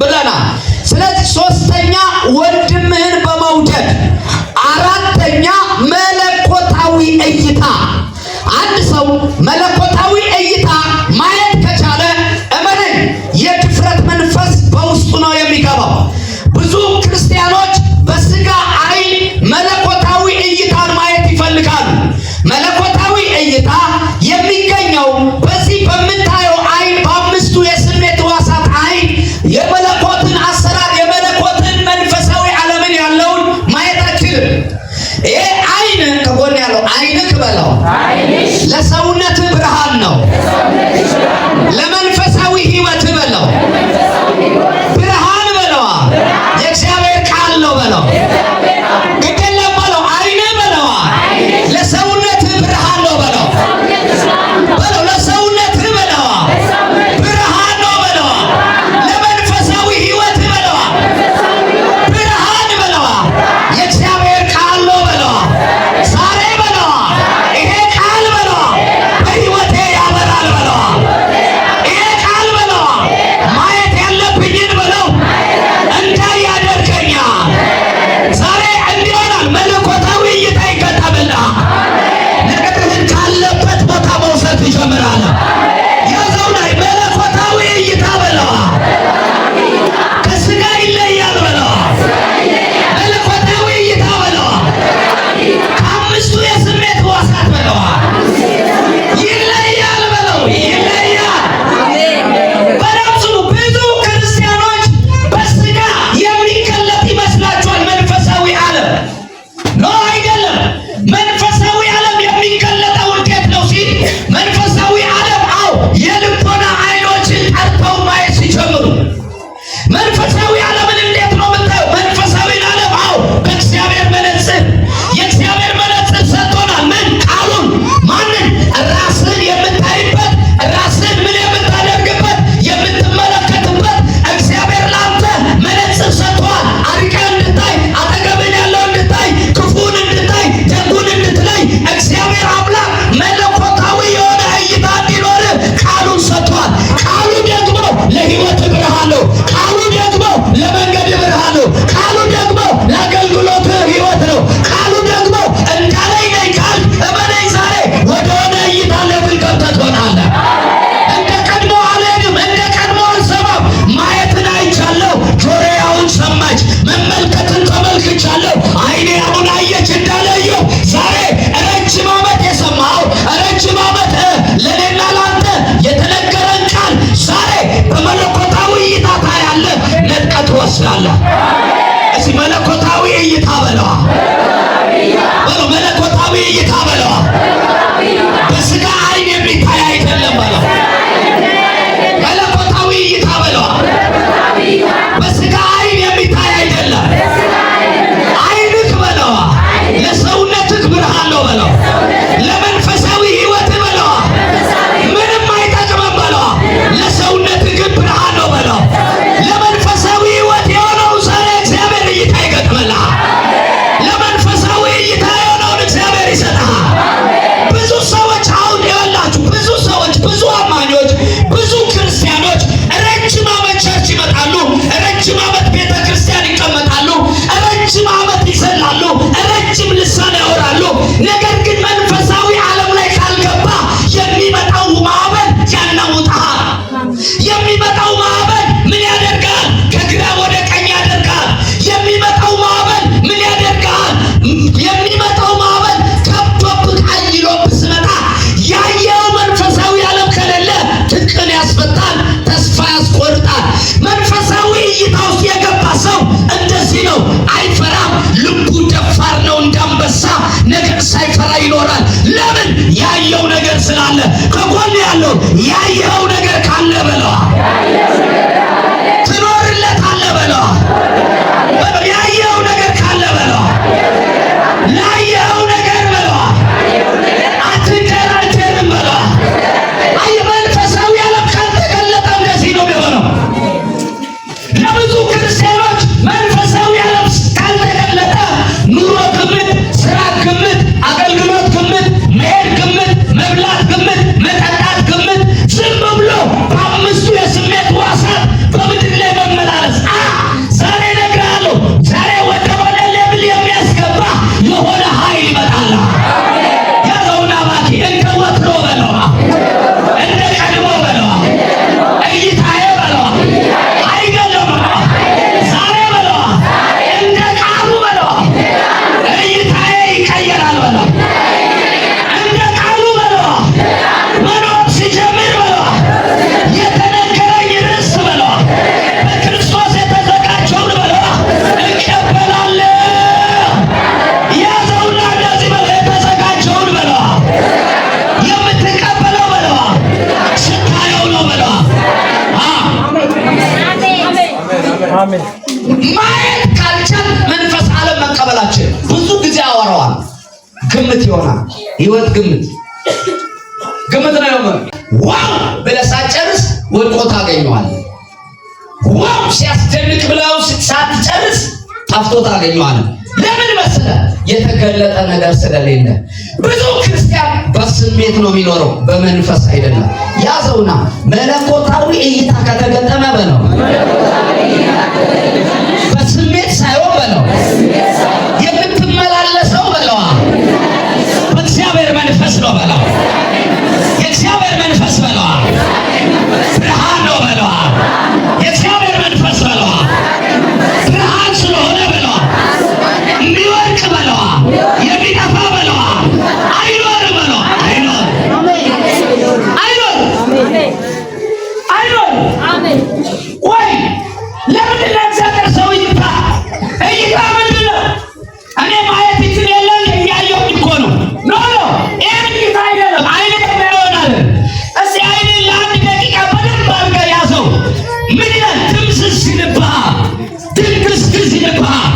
ብለናል። ስለዚህ ሶስተኛ ወንድምህን በመውደድ፣ አራተኛ መለኮታዊ እይታ። አንድ ሰው መለኮታዊ እይታ ማየት ከቻለ እመነኝ የድፍረት መንፈስ በውስጡ ነው የሚገባው። ብዙ ክርስቲያኖች በስጋ ዓይን መለኮታዊ እይታን ማየት ይፈልጋሉ። መለኮታዊ እይታ የሚገኘው በዚህ በምታየው ዓይን፣ በአምስቱ የስሜት ሕዋሳት ዓይን የመለኮትን አሰራር፣ የመለኮትን መንፈሳዊ ዓለምን ያለውን ማየት አትችልም። ይሄ ዓይን፣ ከጎን ያለው ዓይንክ በለው፣ ለሰውነት ብርሃን ነው። ለመንፈሳዊ ሕይወት በለው ብርሃን በለዋ፣ የእግዚአብሔር ቃል ነው በለው። ግድለም በለው፣ ዓይን በለዋ ለሰውነት ብርሃን ነው በለው፣ በለው ለሰውነት በለዋ ብርሃን ነው በለዋ። ለመንፈሳዊ ሕይወት በለዋ ብርሃን በለዋ፣ የእግዚአብሔር ቃል ነው በለዋ። ዛሬ በለዋ ይሄ ቃል በለዋ በሕይወቴ ያበራል በለዋ። ይሄ ቃል በለዋ ማየት ያለብኝን በለው እንዳይ ያደርገኛል። ዛሬ እንዲሆናል፣ መለኮታዊ እይታ ይገጠምልሃል። ነገርህን ካለበት ቦታ መውሰድ ትጀምራለህ። ያዘው ላይ መለኮታዊ እይታ በለዋ ከስጋ ይለያል በለዋ። መለኮታዊ እይታ በለዋ ከአምስቱ የስሜት ሕዋሳት በለዋ ይለያል በለው፣ ይለያል። በደምብ ስሙ። ብዙ ክርስቲያኖች በስጋ የሚገለጥ ይመስላችኋል መንፈሳዊ ዓለም። No፣ አይደለም። መንፈሳዊ ዓለም የሚገለጠው እንዴት ነው ሲል፣ መንፈሳዊ ዓለም አዎ የልቦና ዓይኖችን ጠርተው ማየት ሲጀምሩ። መንፈሳዊ ዓለምን እንዴት ነው የምታየው? መንፈሳዊን ዓለም አዎ በእግዚአብሔር መነጽር፣ የእግዚአብሔር መነጽር ሰጥቶናል። ምን? ቃሉን። ማንን? ራስን የምታይበት፣ ራስን ምን የምታደርግበት፣ የምትመለከትበት እግዚአብሔር ላንተ መነጽር ሰጥቷል። አርቀህ እንድታይ፣ አጠገብን ያለው እንድታይ፣ ክፉን እንድታይ፣ ደጉን እንድትለይ እግዚአብሔር አምላክ መለኮታዊ የሆነ እይታ እንዲኖር ቃሉን ሰጥቷል። ቃሉ ደግሞ ለሕይወት ብርሃን ነው። ቃሉ ደግሞ ለመንገድ ብርሃን ነው። ቃሉ ደግሞ ለአገልግሎት ሕይወት ነው። ቃሉ ደግሞ እንዳለኝ ነኝ ካልክ እመነኝ ዛሬ ወደሆነ እይታ level ገብተህ ትሆናለህ። እንደ ቀድሞ አልሄድም፣ እንደ ቀድሞ አልሰማም። ማየትን አይቻለሁ፣ ጆሮዬ አሁን ሰማች። መመልከትን ተመልክቻለሁ፣ ዓይኔ አሁን አየች እንዳለ ኢዮብ፣ ዛሬ ረጅም ዓመት የሰማኸው፣ ረጅም ዓመት ለእኔና ለአንተ የተነገረን ቃል ዛሬ በመለኮታዊ እይታ ታያለህ፣ ነጥቀህ ትወስዳለህ። እስኪ መለኮታዊ እይታ በለዋ፣ በለው፣ መለኮታዊ እይታ በለዋ። በስጋ ዓይን የሚታይ አይደለም በለው። መለኮታዊ እይታ በለዋ። በስጋ ዓይን የሚታይ አይደለም። ዓይንክ በለዋ ለሰውነትክ ብርሃን ነው በለው። ለመንፈሳዊ ሕይወት በለዋ ምንም አይጠቅምም በለዋ። ለሰውነትህ ግን ብርሃን ነው በለው። ለመንፈሳዊ ሕይወት የሆነው ዛሬ እግዚአብሔር እይታ ይገጥምልሃል። ለመንፈሳዊ እይታ የሆነውን እግዚአብሔር ይሰጥሃል። ብዙ ሰዎች አሁን ይኸውላችሁ፣ ብዙ ሰዎች፣ ብዙ አማኞች፣ ብዙ ክርስቲያኖች ረጅም ዓመት church ይመጣሉ። ረጅም ዓመት ቤተ ክርስቲያን ይቀመጣሉ። ረጅም ዓመት ይዘላሉ። ረጅም ልሳን ያወራሉ። ነገር ግን መንፈሳዊ ዓለም ላይ ካልገባ የሚመጣው ማዕበል ያናውጣሃል። የሚመጣው ማዕበል ምን ያደርጋል? ከግራ ወደ ቀኝ ያደርጋል። የሚመጣው ማዕበል ምን ያደርጋል? የሚመጣው ማዕበል ከብዶብህ አይሎብህ ስመጣ ያየው መንፈሳዊ ዓለም ከሌለ ትጥቅን ያስፈታል፣ ተስፋ ያስቆርጣል። መንፈሳዊ እይታ ውስጥ የገባ ሰው እንደዚህ ነው፣ አይፈራም። ልቡ ደፋር ነው እንዳንበሳ፣ ነገር ሳይፈራ ይኖራል። ለምን? ያየው ነገር ስላለ። ከጎን ያለው ያየኸው ነገር ካለ በለዋ ትኖርለታለህ በለዋ። ያየኸው ነገር ካለ በለዋ፣ ላየኸው ነገር በለዋ አትደራደርም በለዋ። አይ መንፈሳዊ ዓለም ካልተገለጠ እንደዚህ ነው የሚሆነው። ለብዙ ክርስቲያኖች መንፈሳዊ ዓለም ካልተገለጠ ኑሮ ግምት፣ ስራ ግምት፣ አገልግሎት ግምት፣ መሄድ ግምት፣ መብላት ግምት፣ መጠጣት ግምት፣ ዝም ማየት ካልቻል መንፈስ ዓለም መቀበላችን ብዙ ጊዜ አወራዋል። ግምት ይሆናል። ህይወት ግምት ግምት ነው። የሆነ wow ብለህ ሳትጨርስ ወድቆ ታገኘዋለህ። Wow ሲያስደንቅ ብለው ሳትጨርስ ጠፍቶ ታገኘዋለህ። ለምን መሰለህ? የተገለጠ ነገር ስለሌለ። ብዙ ክርስቲያን በስሜት ነው የሚኖረው፣ በመንፈስ አይደለም። ያዘውና መለኮታዊ እይታ ከተገጠመ በለው፣ በስሜት ሳይሆን በለው፣ የምትመላለሰው በለዋ በእግዚአብሔር መንፈስ ነው በለው። የእግዚአብሔር መንፈስ በለዋ ብርሃን ነው በለዋ። የእግዚአብሔር መንፈስ በለዋ ብርሃን ስለሆነ በለዋ የሚወድቅ በለዋ የሚጠፋ በለዋ አይኖር በለዋ አይኖር አይኖር አይኖር። ወይ ለምንድን ነው እግዚአብሔር ሰው እይታ እይታ ምንድን ነው? እኔ ማየት ይችል የለ እያየሁኝ እኮ ነው። No, no፣ ይሄን እይታ አይደለም። አይን ይሆናል። እስኪ አይንን ለአንድ ደቂቃ በደንብ አድርገህ ያዘው። ምን ይላል? ድምዝዝ ይልብሃል፣ ድንግዝግዝ ይልብሃል።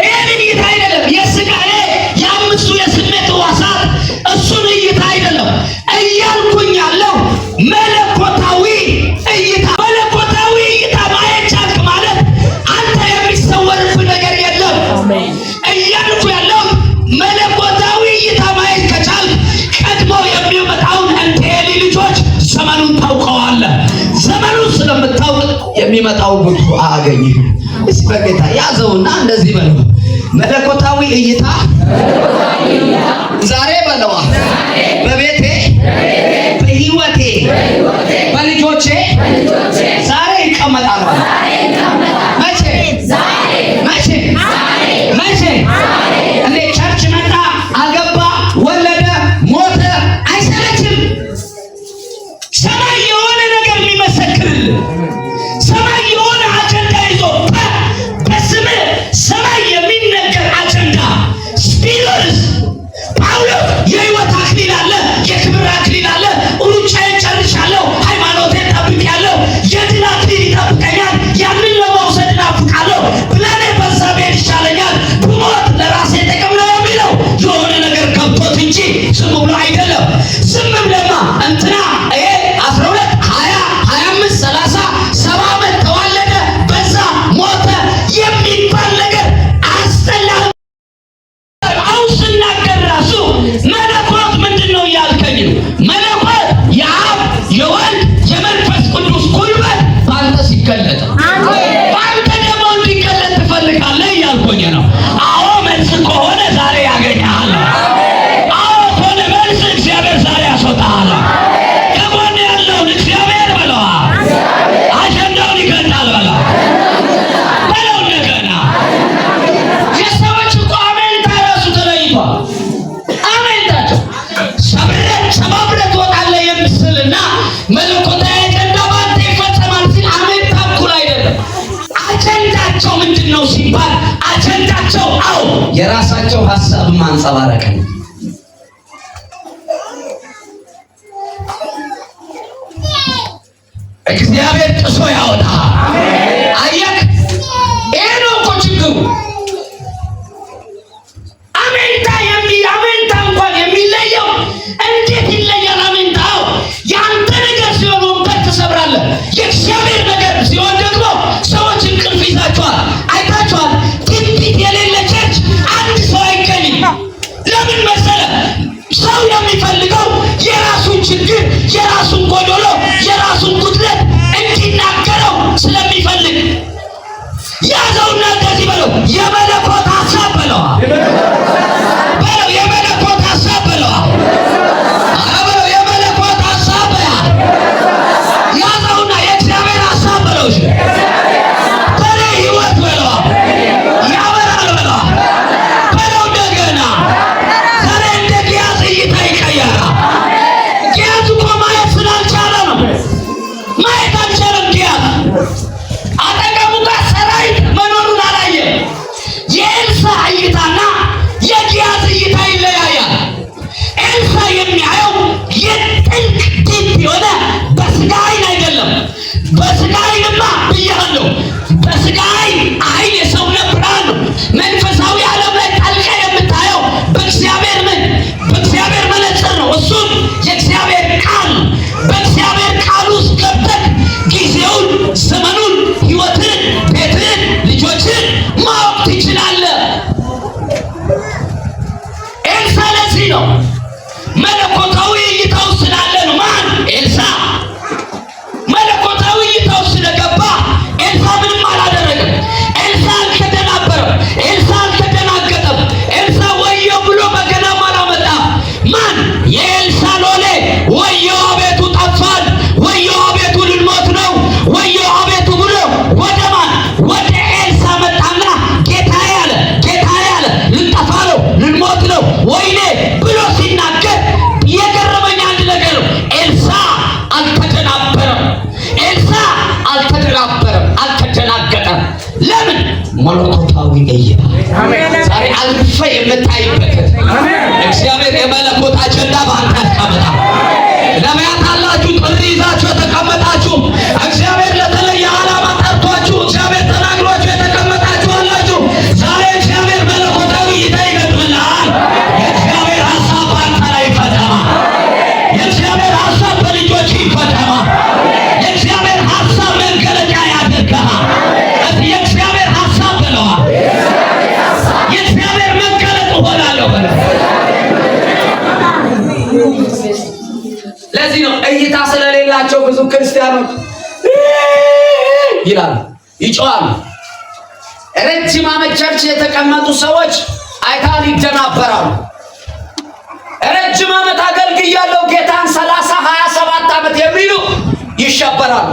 ይሄን እይታ አይደለም። የስጋ የአምስቱ የስሜት ሕዋሳት እሱን እይታ አይደለም እያልኩኝ ያለው፣ መለኮታዊ እይታ። መለኮታዊ እይታ ማየት ቻልክ ማለት አንተ የሚሰወርብህ ነገር የለም። እያልኩ ያለው መለኮታዊ እይታ ማየት ከቻልክ ቀድሞ የሚመጣውን እንደ ኤሊ ልጆች ዘመኑን ታውቀዋለህ። ዘመኑን ስለምታውቅ የሚመጣው ጉዱ አያገኝህም። እስኪ በጌታ ያዘውና እንደዚህ በለው፣ መለኮታዊ እይታ ዛሬ በለዋ በቤቴ፣ በህይወቴ፣ በልጆቼ ዛሬ ይቀመጣል። መቼ? መቼ? መቼ? እንዴ church መጣ፣ አገባ፣ ወለደ፣ ሞተ፣ አይሰለችም። ሰማይ የሆነ ነገር የሚመሰክርልን፣ ሰማይ የሆነ አጀንዳ ይዞ በስምህ ሰማይ የሚነገር አጀንዳ ቢኖርስ? ጳውሎስ የህይወት አክሊል አለ፣ የክብር አክሊል አለ። ሩጫዬን ጨርሻለሁ፣ ሃይማኖቴን ጠብቄያለሁ፣ የድል አክሊል ይጠብቀኛል። ያንን ለመውሰድ እናፍቃለሁ። ብለኔ በዛ ብሄድ ይሻለኛል፣ ብሞት ለራሴ ጥቅም ነው የሚለው የሆነ ነገር ገብቶት እንጂ ዝም ብሎ አይደለም። ዝም ብለማ እንትና ይሄ 12፣ 20፣ 25፣ 30፣ 70 ዓመት ተዋለደ፣ በዛ ሞተ የሚባል ነገር አስጠላ። አሁን ስናገር ራሱ መለኮት ምንድን ነው እያልከኝ ነው። መለኮት የአብ፣ የወልድ፣ የመንፈስ ቅዱስ ጉልበት በአንተ ሲገለጥ፣ በአንተ ደግሞ እንዲገለጥ ትፈልጋለህ እያልኩኝ ነው። አዎ መልስ ከሆነ ዛሬ ያገኘሃል። አዎ ከሆነ መልስ እግዚአብሔር ዛሬ ያስወጣሃል። ከጎን ያለውን እግዚአብሔር በለዋ፣ አጀንዳውን ይገልጣል በለው፣ በለው እንደገና። የሰዎች እኮ አሜንታ ራሱ ተለይቷል። አሜንታቸው ሰብረ ሰባብረህ ትወጣለህ የምስልና መለኮታዊ አጀንዳ ባንተ ይፈጸማል ሲል አሜንታ እኩል አይደለም። አጀንዳቸው ምንድን ነው ሲባል አጀንዳቸው አዎ የራሳቸው ሀሳብ ማንጸባረቅ ነው። እግዚአብሔር ጥሶ ያወጣል። አየህ፣ ይሄ ነው እኮ ችግሩ። አሜንታ የሚ አሜንታ እንኳን የሚለየው እንዴት ይለያል? አሜንታው የአንተ ነገር ሲሆን ወንበር ትሰብራለህ። የእግዚአብሔር ነገር ሲሆን ደግሞ ሰዎች እንቅልፍ ይዛቸዋል። አይታችኋል። ትንቢት የሌለ church አንድ ሰው አይገኝም። ለምን መሰለ? ሰው የሚፈልገው የራሱን ችግር፣ የራሱን ጎዶሎ፣ የራሱን ጉድለት እንዲናገረው ስለሚፈልግ። ያዘውና እንደዚህ በለው፣ የመለኮት ሀሳብ በለዋ በለው፣ የመለኮት ሀሳብ በለዋ፣ ኧረ በለው፣ የመለኮት ሀሳብ በያ። ያዘውና የእግዚአብሔር ሀሳብ በለው። እሺ በኔ ህይወት በለዋ ያበራል በለዋ፣ በለው እንደገና። ዛሬ እንደ ግያዝ እይታ ይቀየራል። ግያዝ እኮ ማየት ስላልቻለ ነው። ማየት አልቻለም። ግያዝ አጠገቡ ጋር ሰራዊት መኖሩን አላየም። የኤልሳዕ እይታና መለኮታዊ እይታ ዛሬ አልፈ የምታይበትን እግዚአብሔር የመለኮት አጀንዳ በአንተ ያስቀምጣል። ነቢያት አላችሁ፣ ጥሪ ይዛችሁ የተቀመጣችሁ፣ እግዚአብሔር ለተለየ ዓላማ ጠርቷችሁ፣ እግዚአብሔር ተናግሯችሁ የተቀመጣችሁ አላችሁ። ዛሬ እግዚአብሔር መለኮታዊ እይታ ይገጥምልሃል። የእግዚአብሔር ሀሳብ በአንተ ላይ ይፈጸማል። የእግዚአብሔር ሀሳብ በልጆች ይፈጸማል። የእግዚአብሔር ሀሳብ መገለጫ ያደርግሃል። የእግዚአብሔር ሀሳብ ብለዋል። የእግዚአብሔር መገለጥ እሆናለሁ በለው። ለዚህ ነው እይታ ስለሌላቸው ብዙ ክርስቲያኖች ይላሉ፣ ይጮሃሉ። ረጅም ዓመት church የተቀመጡ ሰዎች አይታል ይደናበራሉ። ረጅም ዓመት አገልግያለሁ ጌታን 30 27 ዓመት የሚሉ ይሸበራሉ።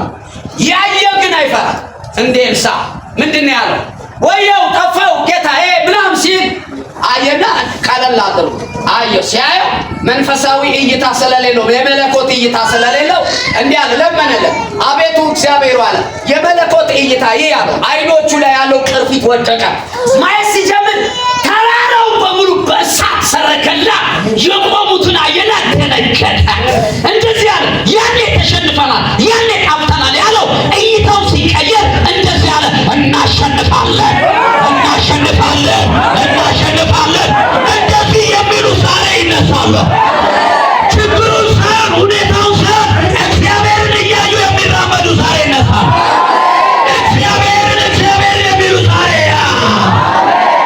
ያየ ግን አይፈራም። እንደ ኤልሳ ምንድን ነው ያለው? ወየው ጠፋው ጌታዬ ምናምን ሲል አየና ቀለል አድርጎ አየው። ሲያየው መንፈሳዊ እይታ ስለሌለው፣ የመለኮት እይታ ስለሌለው እንዲህ አለ፣ ለመነለት። አቤቱ እግዚአብሔር አለ፣ የመለኮት እይታ ይህ ያለው አይኖቹ ላይ ያለው ቅርፊት ወደቀ። ማየት ሲጀምር ተራራው በሙሉ በእሳት ሰረገላ የቆሙትን አየና ደነገጠ። እንደዚህ አለ፣ ያኔ ተሸንፈናል፣ ያኔ ጠፍተናል ያለው እይታው ሲቀየር እንደዚህ አለ፣ እናሸንፋለን፣ እናሸንፋለን፣ እናሸንፋለን። እንደዚህ የሚሉ ዛሬ ይነሳሉ። ችግሩን ሳይሆን፣ ሁኔታውን ሳይሆን እግዚአብሔርን እያዩ የሚራመዱ ዛሬ ይነሳሉ። እግዚአብሔርን እግዚአብሔርን የሚሉ ዛሬ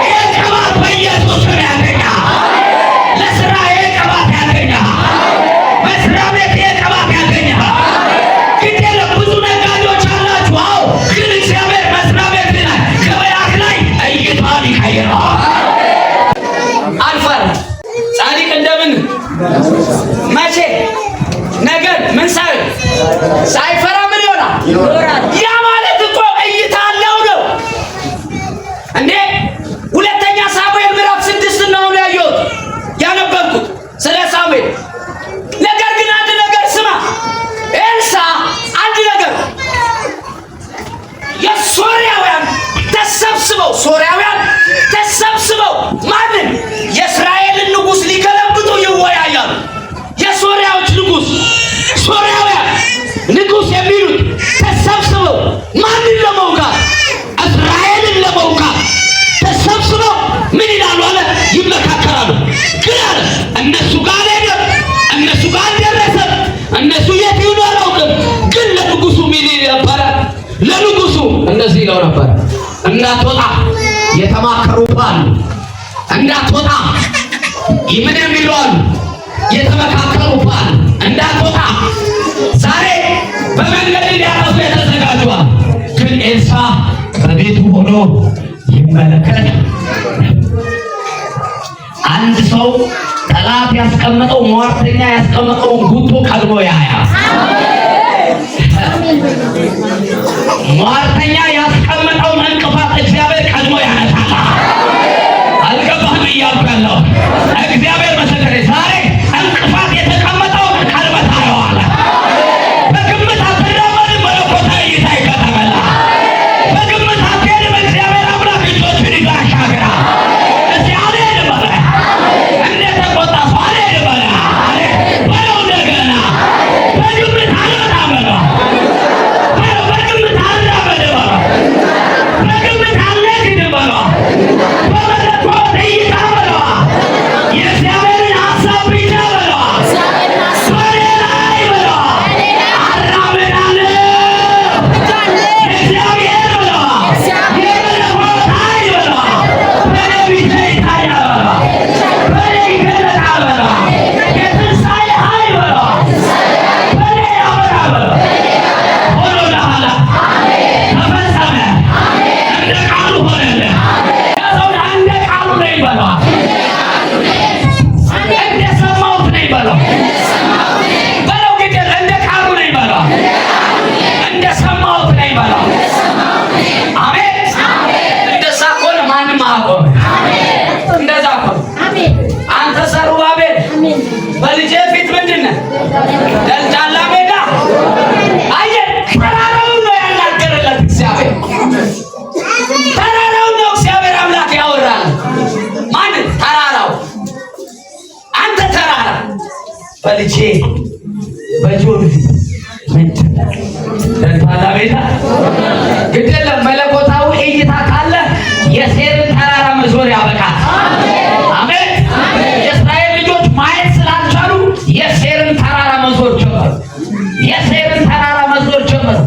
ይህ ቅባት በኢየሱስ ስም ያገኛል። ለስራ ይህ ቅባት ያገኛል። መስሪያ ቤት ይህ ቅባት ያገኛል። ግድ የለም፣ ብዙ ነጋዴዎች አላችሁ። አዎ፣ ግን እግዚአብሔር መስሪያ ቤት ላይ፣ ገበያህ ላይ እይታን ይቀይረዋል። አልፈራም። ጻድቅ እንደምን መቼ ነገር ምን ሳይፈራ ምን ይሆናል? ያ ማለት እኮ እይታ አለው ነው እንዴ። ሁለተኛ ሳሙኤል ምዕራፍ 6 ነው አሁን ያየሁት፣ ያነበብኩት ስለ ሳሙኤል። ነገር ግን አንድ ነገር ስማ ኤልሳ፣ አንድ ነገር፣ የሶርያውያን ተሰብስበው፣ ሶርያውያን ተሰብስበው ማንን? የእስራኤልን ንጉሥ ሊገለብጡ ይወያያሉ። የሶርያዎች ንጉሥ፣ ሶርያውያን ንጉሥ የሚሉት ተሰብስበው ማንን ለመውጋት? እስራኤልን ለመውጋት ተሰብስበው ምን ይላሉ አለ፣ ይመካከራሉ። ግን አለ እነሱ ጋር አልሄደም፣ እነሱ ጋር አልደረሰም። እነሱ የት ይሁኑ አላውቅም። ግን ለንጉሱ ምን ይል ነበረ? ለንጉሱ እንደዚህ ይለው ነበር፣ እንዳትወጣ የተማከሩ አሉ። እንዳትወጣ ምን የሚሉ አሉ? የተመካከሩ አሉ። እንዳትወጣ ዛሬ በመንገድ ሊያጠፉ የተዘጋጁ አሉ። ግን ኤልሳ በቤቱ ሆኖ ይመለከት። አንድ ሰው ጠላት ያስቀመጠው፣ ሟርተኛ ያስቀመጠውን ጉቶ ቀድሞ ያያል። ሟርተኛ ያስቀመጠውን እንቅፋት እግዚአብሔር ቀድሞ ያነሳል። አልገባህም እያልኩ ያለው፣ እግዚአብሔር ምስክሬ፣ ዛሬ እንቅፋት የተቀመጠውን ቀድመህ ታየዋለህ። በግምት አትራመድም፣ መለኮታዊ እይታ ይገጠመልሃል። በግምት አትሄድም፣ እግዚአብሔር አምላክ እጆችን ይዞ ያሻግራል። እስኪ አልሄድም በለ፣ እንደተቆጣ ሰው አልሄድም በለ፣ በለው እንደገና፣ በግምት አልወጣም በለው፣ በግምት አልራመድም በለው፣ በግምት በልጄ በጆን ፊት ምንድን ደንታላ ቤታ ግድ የለም። መለኮታዊ እይታ ካለ የሴርን ተራራ መዞር ያበቃል። አሜን። የእስራኤል ልጆች ማየት ስላልቻሉ የሴርን ተራራ መዞር ጀመሩ። የሴርን ተራራ መዞር ጀመሩ።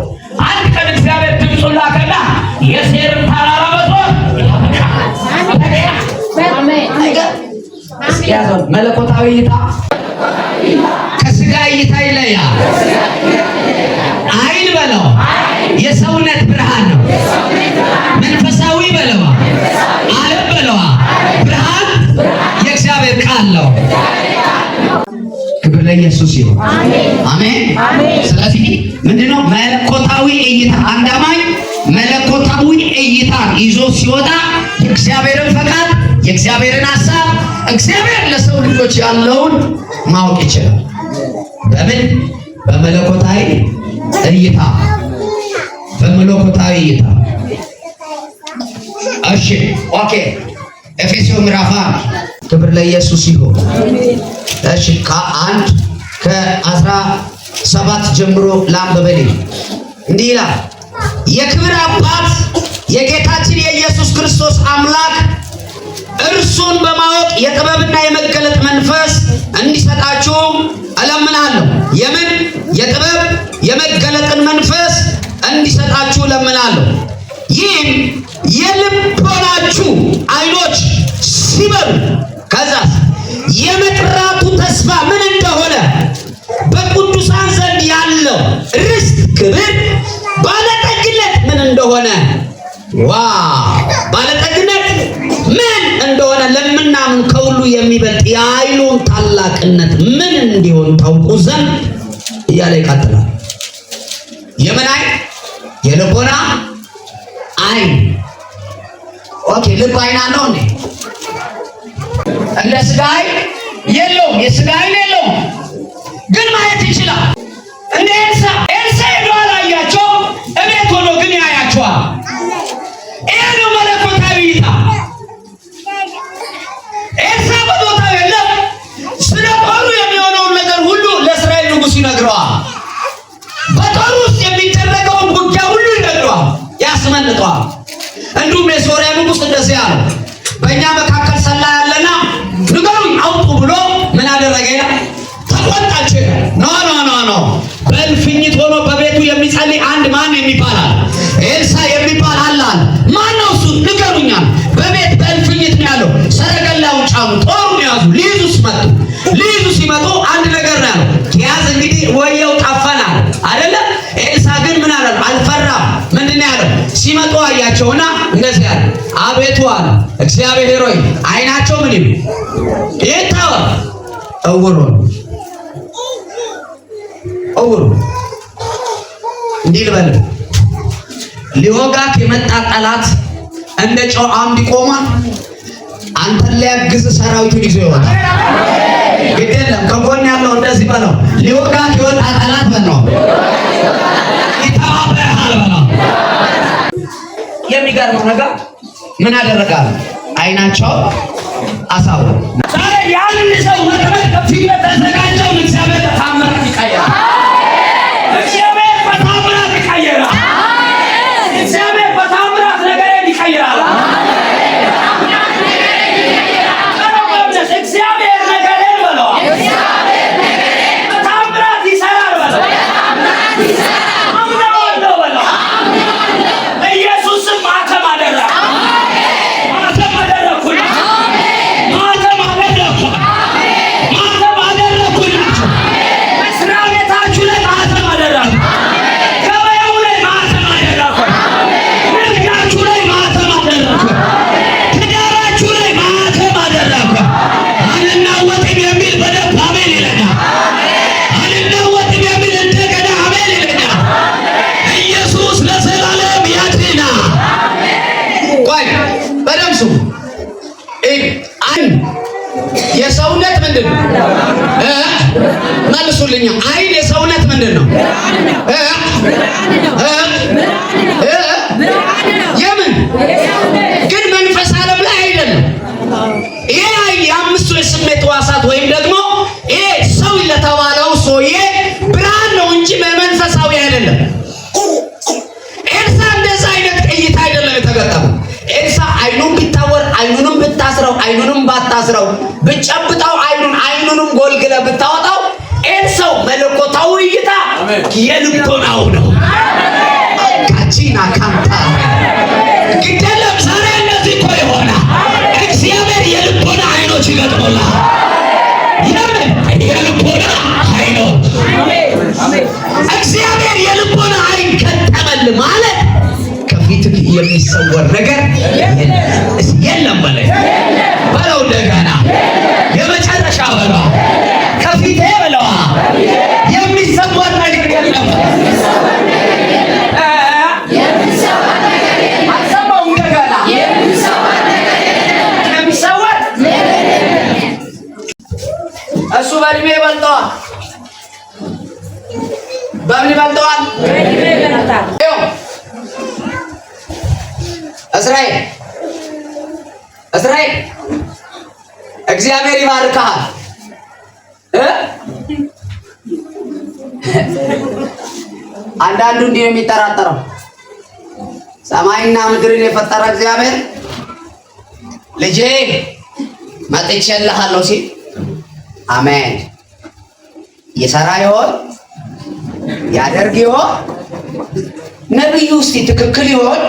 አንድ ቀን እግዚአብሔር ድምፁን ላከና የሴርን ተራራ መዞር ያበቃል። እስኪ ያዘው። መለኮታዊ እይታ ከስጋ እይታ ይለያል። አይን በለው የሰውነት ብርሃን ነው። መንፈሳዊ በለዋ ዓለም በለዋ ብርሃን የእግዚአብሔር ቃል ነው። ክብር ለኢየሱስ ይሁን። አሜን። ስለዚህ ምንድነው መለኮታዊ እይታ? አንድ አማኝ መለኮታዊ እይታን ይዞ ሲወጣ የእግዚአብሔርን ፈቃድ፣ የእግዚአብሔርን ሀሳብ፣ እግዚአብሔር ለሰው ልጆች ያለውን ማወቅ ይችላል። በምን? በመለኮታዊ እይታ፣ በመለኮታዊ እይታ። እሺ፣ okay። ኤፌሶን ምዕራፍ 1። ክብር ለኢየሱስ ይሁን። እሺ፣ ከ1 ከ17 ጀምሮ ላንብበልኝ። እንዲህ ይላል፣ የክብር አባት የጌታችን የኢየሱስ ክርስቶስ አምላክ እርሱን በማወቅ የጥበብና የመገለጥ መንፈስ እንዲሰጣችሁ እለምናለሁ። የምን? የጥበብ የመገለጥን መንፈስ እንዲሰጣችሁ እለምናለሁ። ይህም የልቦናችሁ ዓይኖች ሲበሩ፣ ከዛስ የመጥራቱ ተስፋ ምን እንደሆነ፣ በቅዱሳን ዘንድ ያለው ርስት ክብር ባለጠግነት ምን እንደሆነ፣ wow፣ ባለጠግነት ምን እንደሆነ፣ ለምናምን ከሁሉ የሚበልጥ የኃይሉን ታላቅነት ምን እንዲሆን ታውቁ ዘንድ እያለ ይቀጥላል። የምን አይን? የልቦና አይን። Okay፣ ልብ አይን አለው እንዴ? እንደ ስጋ አይን የለውም። የስጋ አይን የለውም፣ ግን ማየት ይችላል። እንደ ኤልሳ፣ ኤልሳ ሄዶ አላያቸው፣ እቤት ሆኖ ግን ያያቸዋል። ይሄ ነው መለኮታዊ እይታ። ኤልሳ በቦታው የለም። ስለ ጦሩ የሚሆነውን ነገር ሁሉ ለእስራኤል ንጉሥ ይነግረዋል። በጦሩ ውስጥ የሚደረገውን ውጊያ ሁሉ ይነግረዋል፣ ያስመልጠዋል። እንዲሁም የሶርያ ንጉሥ እንደዚህ አለው፣ በእኛ መካከል ሰላይ ያለና ንገሩኝ፣ አውጡ ብሎ ምን አደረገ ይላል? ተቆጣቸው ይላል። No, no, no, no፣ በእልፍኝት ሆኖ በቤቱ የሚጸልይ አንድ ማን የሚባል አለ፣ ኤልሳ የሚባል አለ አለ። ማን ነው እሱ? ንገሩኛል። በቤት በእልፍኝት ነው ያለው። ሰረገላውን ጫኑ፣ ጦሩን ያዙ፣ ሊይዙ ሲመጡ ሊይዙ ሲመጡ አንድ ነገር ነው ያለው። ያዝ እንግዲህ ወየው ጠፈናል አይደለ? ኤልሳ ግን ምን አለ? አልፈራም። ምንድን ነው ያለው? ሲመጡ አያቸውና እንደዚህ አለ፣ አቤቱ አለ፣ እግዚአብሔር ሆይ አይናቸው ምን ይሉ ይታወር። እውር ሆነ፣ እውር። እንዲህ ልበል፣ ሊወጋክ የመጣ ጠላት እንደ ጨው አምድ ይቆማል። አንተን ሊያግዝ ሰራዊቱን ይዞ ይወጣል። ግድ የለም፣ ከጎን ያለው እንደዚህ በለው፣ ሊወጋክ የወጣ ጠላት በለው፣ ይተባበርሃል በለው። የሚገርመው ነገር ምን አደረጋል? አይናቸው አሳወረ። ዛሬ ያንን ሰው ወጥመድ ከፊት የተዘጋጀውን እግዚአብሔር በታምራት ይቀይራል። እግዚአብሔር በታምራት ይቀይራል። እግዚአብሔር በታምራት ነገሬን ይቀይራል። እግዚአብሔር ነገሬን በለው በታምራት ይሰራል በለው። አምነዋለሁ በለው። ኢየሱስም ማተም አደረገ። ማተም አደረኩላችሁ። ማተም አደረኩ። ማተም አደረኩላችሁ። መስሪያ ቤታችሁ ላይ ማተም አደረኩ። ገበያው ላይ ማተም አደረኩ። ንግዳችሁ ላይ ማተም አደረኩ። ትዳራችሁ ላይ ማተም አደረኩ። አልናወጥም የሚል በደንብ አሜን ይለኛል። አልናወጥም የሚል እንደገና አሜን ይለኛል። ኢየሱስ ለዘላለም ያድናል። ቆይ፣ በደምብ ስሙ። አይን የሰውነት ምንድን ነው? መልሱልኛ። አይን የሰውነት ምንድን ነው? እ እ እ የምን ግን መንፈስ ዓለም ላይ አይደለም። ይሄ አይን የአምስቱ የስሜት ሕዋሳት ወይም ደግሞ ይሄ ሰው ለተባለው አይኑንም ባታስረው ብጨብጠው አይኑን አይኑንም ጎልግለ ብታወጣው ይህ ሰው መለኮታዊ እይታ የልቦናው ነው። ካቺና ካንታ ግደለም። ዛሬ እንደዚህ እኮ ይሆናል። እግዚአብሔር የልቦና አይኖች ይገጥሞልሃል። የምን የልቦና አይኖች እግዚአብሔር የልቦና አይን ገጠመል ማለት ከፊትህ የሚሰወር ነገር የለም። በላይ በለው፣ እንደገና የመጨረሻ በለዋ፣ ከፊቴ በለዋ፣ የሚሰወር ነገር የለም። አልሰማሁም። እንደገና የሚሰወር እሱ በእድሜ ይበልጠዋል። በምን ይበልጠዋል? ይኸው እስራኤል እስራኤል እግዚአብሔር ይባርክሃል እ አንዳንዱ እንዲህ ነው የሚጠራጠረው። ሰማይና ምድርን የፈጠረ እግዚአብሔር ልጄ መጥቼልሃለሁ ሲል አሜን ይሰራ ይሆን ያደርግ ይሆን? ነብዩ እስቲ ትክክል ይሆን?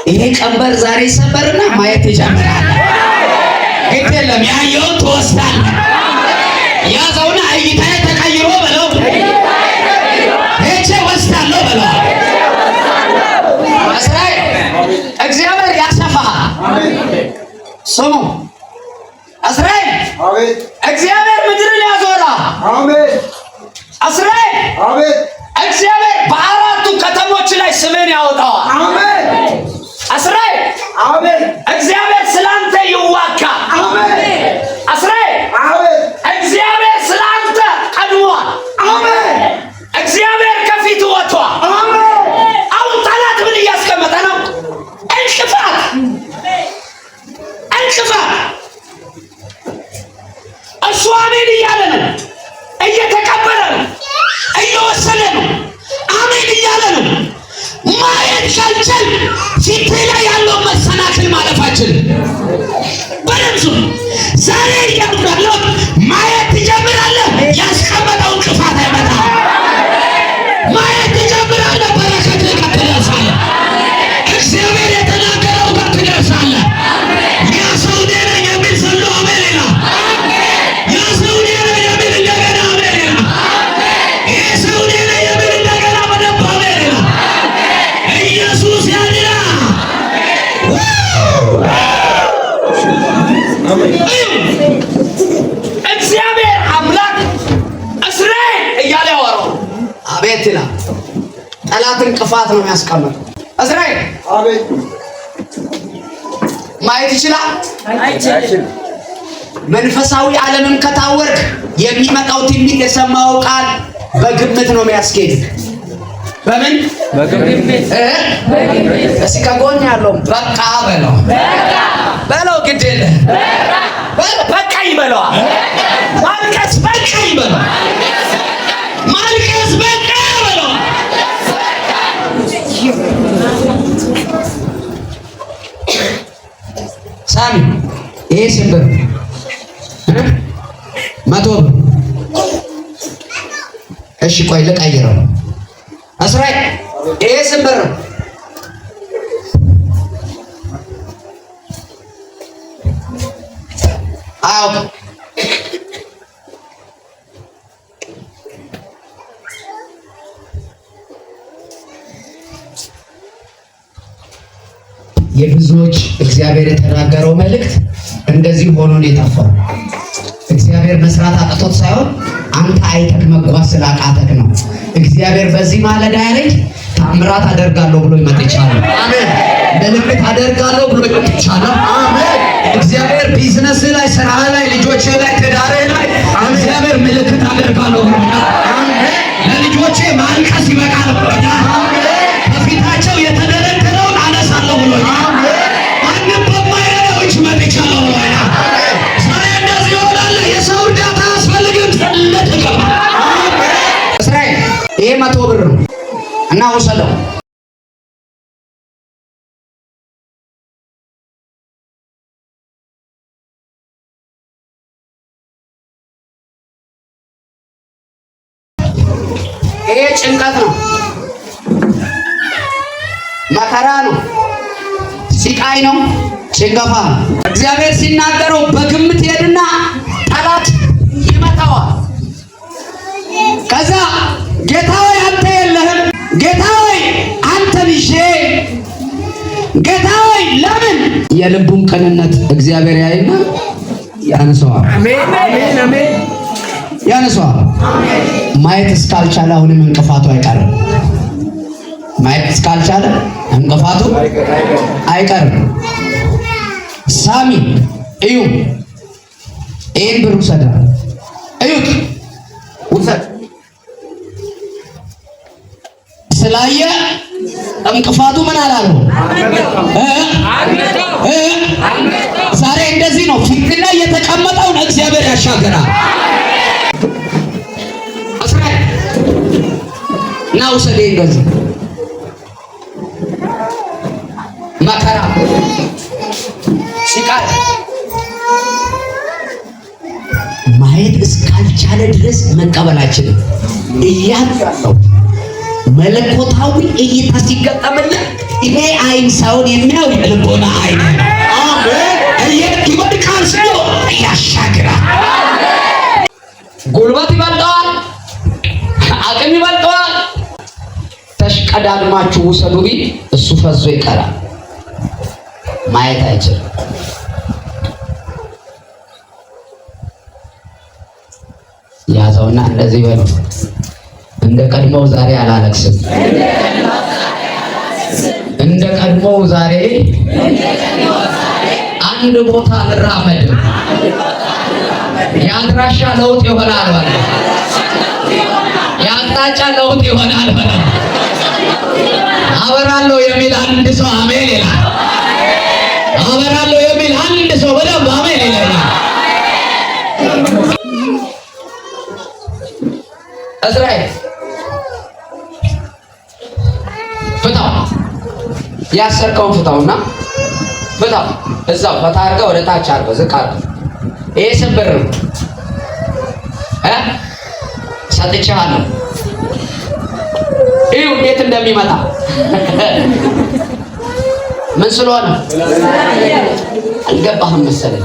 ይሄ ቀንበር ዛሬ ይሰበርና ማየት ይጀምራል። ግድ የለም ያየውን ትወስዳለህ። ያዘውና እይታዬ ተቀይሮ በለው፣ ሄጄ ወስዳለሁ በለው። እስራኤል እግዚአብሔር ያሰፋሃል። ስሙ እስራኤል እግዚአብሔር ምድርን ያዞራል። እስራኤል እግዚአብሔር በአራቱ ከተሞች ላይ ስምን ያወጣዋል። እስራኤል እግዚአብሔር ስላንተ ይዋጋል። እስራኤል እግዚአብሔር ስላንተ ቀድሟል። እግዚአብሔር ከፊት ወጥቷል። አሁን ጠላት ምን እያስቀመጠ ነው? እንቅፋት እንቅፋት። እሱ አሜን እያለ ነው፣ እየተቀበለ ነው፣ እየወሰደ ነው፣ አሜን እያለ ነው። ማየት ካልቻል ፊት ላይ ያለው መሰናክል ማለፍ አችልም። በደምሱ ዛሬ እያልኩ ያለሁት ማየት ትጀምራለህ። ያስቀመጠው እንቅፋት አይመጣም። ማየት ትጀምራለህ። በረከት ጋር ትደርሳለህ። እግዚአብሔር የተናገረው ጋር ትደርሳለህ። ያ ሰው እኔ ነኝ የሚል ዘሎ አሜን ይላል። ያ ሰው እኔ ነኝ የሚል እንደገና አሜን ይላል። ይህ ሰው እኔ ነኝ የሚል እንደገና በደንብ አሜን ይላል። ኢየሱስ ያድናል። እግዚአብሔር አምላክ እስራኤል እያለ ያወራው አቤት ይላል። ጠላት እንቅፋት ነው የሚያስቀምጠው። እስራኤል ማየት ይችላል። መንፈሳዊ ዓለምን ከታወርክ የሚመጣው ትንቢት የሰማው ቃል በግምት ነው የሚያስኬድ። በምን እስኪ ከጎን ያለው በቃ በለው በለው፣ ግድ የለህ በቃ ይበለዋል። ማልቀስ በቃ ይበለዋል። ማልቀስ በቃ በለዋል። ሳሚ ይሄ ስንት ብር? 100 ብር። እሺ ቆይ ልቀይረው። እስራኤል ይሄ ስንት ብር ነው? አያውቅም። የብዙዎች እግዚአብሔር የተናገረው መልእክት እንደዚህ ሆኖ ነው የጠፋው። እግዚአብሔር መስራት አቅቶት ሳይሆን አንተ አይተክ መጓዝ ስላቃተክ ነው። እግዚአብሔር በዚህ ማለዳ ያለኝ ታምራት አደርጋለሁ ብሎ ይመጥቻለሁ። አሜን። ምልክት አደርጋለሁ ብሎ ይመጥቻለሁ። አሜን። እግዚአብሔር ቢዝነስ ላይ፣ ስራ ላይ፣ ልጆች ላይ፣ ትዳር ላይ እግዚአብሔር ምልክት አደርጋለሁ ብሎኛል። አሜን። ለልጆቼ ማልቀስ ይበቃል ብሎኛል። ከፊታቸው የተደረደረውን አነሳለሁ ብሎኛል። ማንም በማይረዳው እጅ መጥቻለሁ ብሎኛል። ዛሬ እንደዚህ ይሆናል። የሰው እርዳታ አያስፈልግም። ዘለህ ግባ። እስራኤል ይሄ 100 ብር ነው እና ውሰደው። ጭንቀት ነው፣ መከራ ነው፣ ስቃይ ነው፣ ጭንገፋ ነው። እግዚአብሔር ሲናገረው በግምት ሄድና ጠላት ይመታዋል። ከዛ ጌታ ሆይ አንተ የለህም፣ ጌታ ሆይ አንተን ይዤ፣ ጌታ ሆይ ለምን? የልቡን ቅንነት እግዚአብሔር ያይና ያነሰዋል፣ ያነሰዋል። ማየት እስካልቻለ አሁንም እንቅፋቱ አይቀርም። ማየት እስካልቻለ እንቅፋቱ አይቀርም። ሳሚ እዩ፣ ይህን ብር ውሰድ፣ እዩት፣ ውሰድ። ስላየ እንቅፋቱ ምን አላለው? ዛሬ እንደዚህ ነው። ፊት ላይ የተቀመጠውን እግዚአብሔር ያሻገራል። እስራኤል ና ውሰድ ይህን ገንዘብ። መከራ ሲቃል ማየት እስካልቻለ ድረስ መቀበል አይችልም። እያለው መለኮታዊ እይታ ሲገጠምልህ ይሄ አይን ሳይሆን የሚያው የልቦና አይን ነው። ይወድቃል ስሎ ያሻግራል። ጉልበት ይበልጠዋል፣ አቅም ይበልጠዋል። ተሽቀዳድማችሁ ውሰዱ ቢል እሱ ፈዞ ይቀራል። ማየት አይችልም። ያዘውና እንደዚህ በሉ፣ እንደ ቀድሞው ዛሬ አላለቅስም። እንደ ቀድሞው ዛሬ አንድ ቦታ አልራመድም። የአድራሻ ለውጥ ይሆናል በለ፣ የአቅጣጫ ለውጥ ይሆናል በለ። አበራለሁ የሚል አንድ ሰው አሜን ይላል። አበራለሁ የሚል አንድ ሰው በደንብ አሜን ይላል። እስራኤል ፍታው፣ ያሰርከውን ፍታውና ፍታው፣ እዛው ፈታ አድርገህ ወደ ታች አድርገው ዝቅ አድርገው። ይሄ ስንት ብር ነው? ሰጥቼሃለሁ። እዩ እንዴት እንደሚመጣ ምን ስለሆነ አልገባህም መሰለኝ።